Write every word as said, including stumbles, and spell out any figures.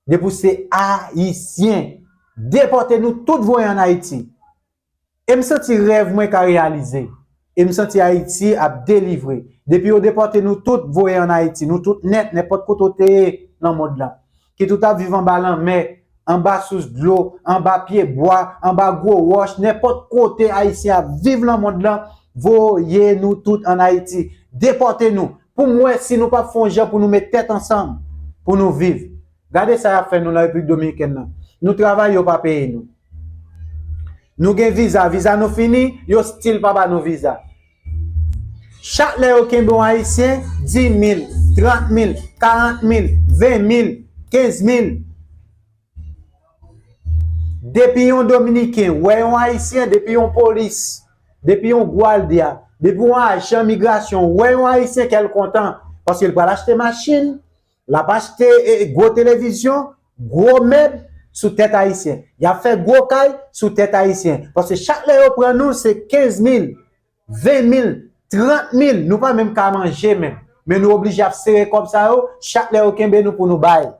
Depi w se Ayisyen, depòte nou tout voye ann Ayiti. E m santi rèv mwen ka reyalize. E m santi Ayiti ap delivre. Depi yo depòte nou tout voye ann Ayiti, nou tout nèt, nenpòt kote w te ye nan mond lan. Kit ou t ap viv anba lanmè, anba sous dlo, anba pye bwa, anba gwo wòch, nenpòt kote Ayisyen ap viv nan mond lan, voye nou tout ann Ayiti. Depòte nou. Pou m wè si nou p ap fè yon jan pou nou met tèt ansanm, pou nou viv. Gade sa y ap fè nou nan Repiblik Dominikèn nan. Nou travay, yo pa peye nou. Nou gen viza, viza nou fini, yo still pa ba nou viza. Chak lè yo kenbe yon Ayisyen, dis mil, trant mil, karant mil, ven mil, kenz mil. Depi yon Dominiken wè yon Ayisyen, depi yon polis, depi yon gwaldia, depi yon ajan migrasyon wè yon Ayisyen, kè l kontan, paske l pral achte machin, l ap achte, e, gwo televizyon, gwo mèb sou tèt Ayisyen. Y ap fè gwo kay sou tèt Ayisyen. Paske chak lè yo pran nou, se kenz mil, ven mil, trant mil, nou pa menm ka manje menm. Men nou oblije ap sere kòb sa yo, chak lè yo kenbe nou pou nou bay.